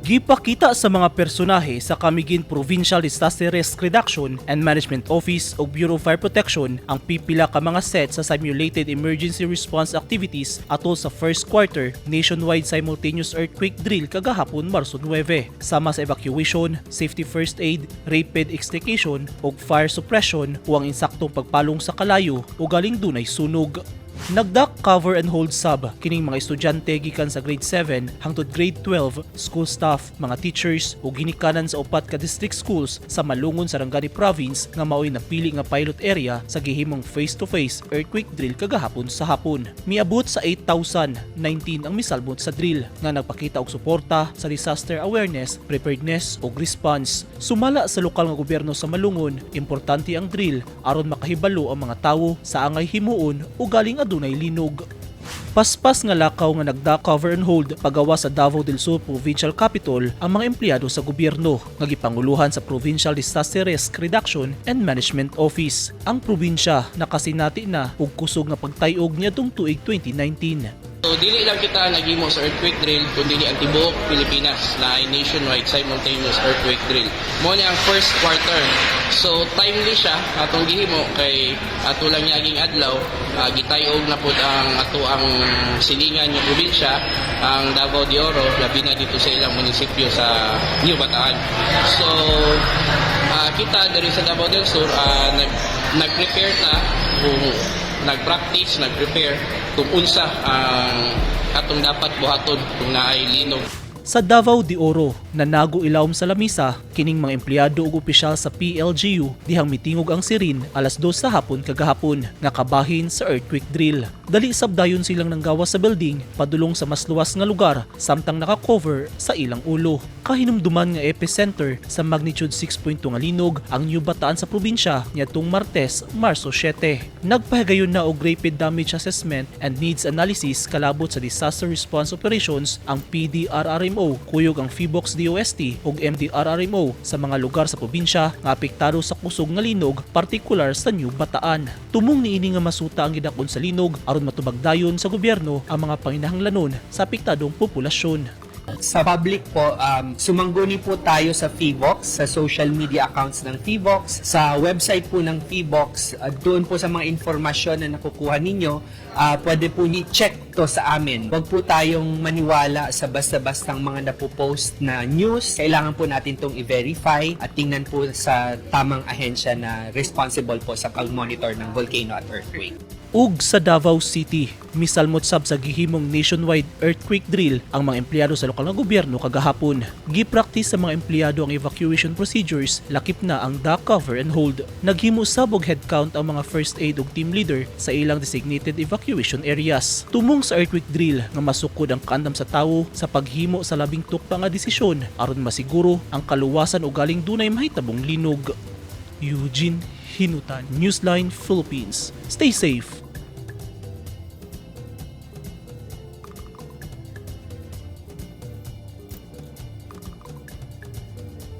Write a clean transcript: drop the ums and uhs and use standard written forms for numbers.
Gipakita sa mga personahe sa Camiguin Provincial Disaster Risk Reduction and Management Office ug Bureau of Fire Protection ang pipila ka mga set sa simulated emergency response activities atol sa first quarter nationwide simultaneous earthquake drill kagahapon, Marso 9, sama sa evacuation, safety first aid, rapid extrication ug fire suppression o ang insaktong pagpalong sa kalayo o galing dunay sunog. Nag-duck, cover and hold sab kining mga estudyante gikan sa grade 7 hangtod grade 12, school staff, mga teachers ug ginikanan sa upat ka district schools sa Malungon, Sarangani Province nga maoy napili nga pilot area sa gihimong face-to-face earthquake drill kagahapon sa hapon. Miabot sa 8,019 ang misalmot sa drill nga nagpakita og suporta sa disaster awareness, preparedness ug response. Sumala sa lokal nga gobyerno sa Malungon, importante ang drill aron makahibalo ang mga tawo sa angay himuon o galing adunay linog. Paspas nga lakaw nga nag-duck, cover and hold pagawa sa Davao del Sur Provincial Capitol ang mga empleyado sa gobyerno nga gipanguluhan sa Provincial Disaster Risk Reduction and Management Office. Ang probinsya nakasinati na og kusog nga pagtayog niadtong tuig 2019. So dili lang kita naghimo sa earthquake drill kundi ang tibuok Pilipinas na ay nationwide simultaneous earthquake drill. Mao ni ang first quarter. So timely siya atong gihimo kay ato lang niaging adlaw gitayog na pud ang ato ang silingan nga probinsya, ang Davao de Oro, labi na dito sa ilang munisipyo sa New Bataan. So kita diri sa Davao del Sur nag nag-prepare na kung nag-practice, nag-prepare kung unsa ang atong dapat buhaton kung naay linog. Sa Davao de Oro, nanago ilawom sa lamisa kining mga empleyado ug opisyal sa PLGU dihang mitingog ang siren alas 2 sa hapon kagahapon nga kabahin sa earthquake drill. Dali sab dayon silang nanggawas sa building padulong sa mas luwas nga lugar samtang naka-cover sa ilang ulo. Kahinumduman nga epicenter sa magnitude 6.2 nga linog ang New Bataan sa probinsya niadtong Martes, Marso 7. Nagpahigayon na og rapid damage assessment and needs analysis kalabot sa disaster response operations ang PDRRMO kuyog ang PHIVOLCS DOST ug MDRRMO sa mga lugar sa probinsya nga apektado sa kusog nga linog, partikular sa New Bataan. Tumong niini nga masuta ang gidakon sa linog aron matubag dayon sa gobyerno ang mga panginahanglanon sa apektadong populasyon. Sa public po, sumangguni po tayo sa PHIVOLCS, sa social media accounts ng PHIVOLCS, sa website po ng PHIVOLCS, doon po sa mga informasyon na nakukuha ninyo, pwede po i-check to sa amin. Huwag po tayong maniwala sa basta-bastang mga napopost na news. Kailangan po natin itong i-verify at tingnan po sa tamang ahensya na responsible po sa pag-monitor ng volcano at earthquake. Ug sa Davao City, misalmot sab sa gihimong nationwide earthquake drill ang mga empleyado sa lokal nga gobyerno kagahapon. Gipractice sa mga empleyado ang evacuation procedures, lakip na ang duck, cover and hold. Naghimo sab og headcount ang mga first aid ug team leader sa ilang designated evacuation areas. Tumong sa earthquake drill nga masukod ang kaandam sa tawo sa paghimo sa labing tukpa nga desisyon aron masiguro ang kaluwasan o galing dunay mahitabong linog. Eugene Hinutan, Newsline Philippines. Stay safe.